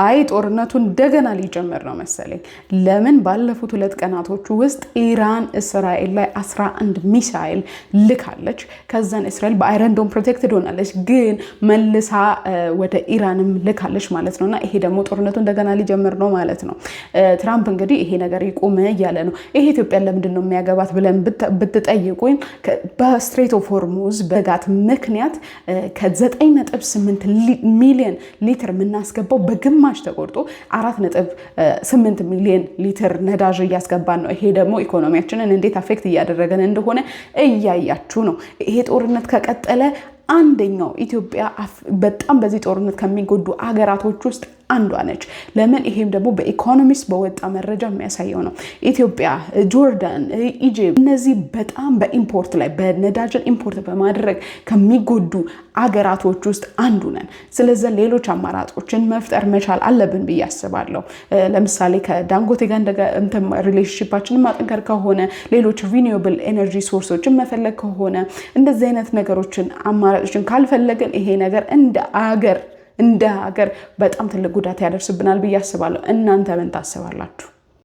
አይ፣ ጦርነቱ እንደገና ሊጀምር ነው መሰለኝ። ለምን? ባለፉት 2 ቀናቶች ውስጥ ኢራን እስራኤል ላይ 11 ሚሳይል ልካለች። ከዛን እስራኤል በ Iron Dome protected ሆናለች፣ ግን መልሳ ወደ ኢራንም ልካለች ማለት ነው። እና ይሄ ደግሞ ጦርነቱ እንደገና ሊጀምር ነው ማለት ነው። ትራምፕ እንግዲህ ይሄ ነገር ይቁም እያለ ነው። ይሄ ኢትዮጵያን ለምንድን ነው የሚያገባት ብለን ብትጠይቁኝ በ Strait of Hormuz በጋት ምክንያት ከ9.8 ሚሊዮን ሊትር የምናስገባው በግማሽ ተቆርጦ 4.8 ሚሊዮን ሊትር ነዳጅ እያስገባን ነው። ይሄ ደግሞ ኢኮኖሚያችንን እንዴት affect እያደረገን እንደሆነ እያያችሁ ነው። ይሄ ጦርነት ከቀጠለ አንደኛው ኢትዮጵያ በጣም በዚህ ጦርነት ከሚጎዱ አገራቶች ውስጥ አንዷ ነች። ለምን? ይሄም ደግሞ በ Economist በወጣ መረጃ የሚያሳየው ነው። ኢትዮጵያ፣ ጆርዳን፣ Egypt እነዚህ በጣም በ import ላይ፣ በነዳጅን import በማድረግ ከሚጎዱ አገራቶች ውስጥ አንዱ ነን። ስለዚህ ሌሎች አማራጮችን መፍጠር መቻል አለብን ብዬ አስባለሁ። ለምሳሌ ከዳንጎቴ ጋር relationship ኣችንን ማጠንከር ከሆነ፣ ሌሎች renewable energy source ኦችን መፈለግ ከሆነ፣ እንደዚህ አይነት ነገሮችን አማራጮችን ካልፈለግን ይሄ ነገር እንደ ሀገር በጣም ትልቅ ጉዳት ያደርስብናል ብዬ አስባለሁ። እናንተ ምን ታስባላችሁ?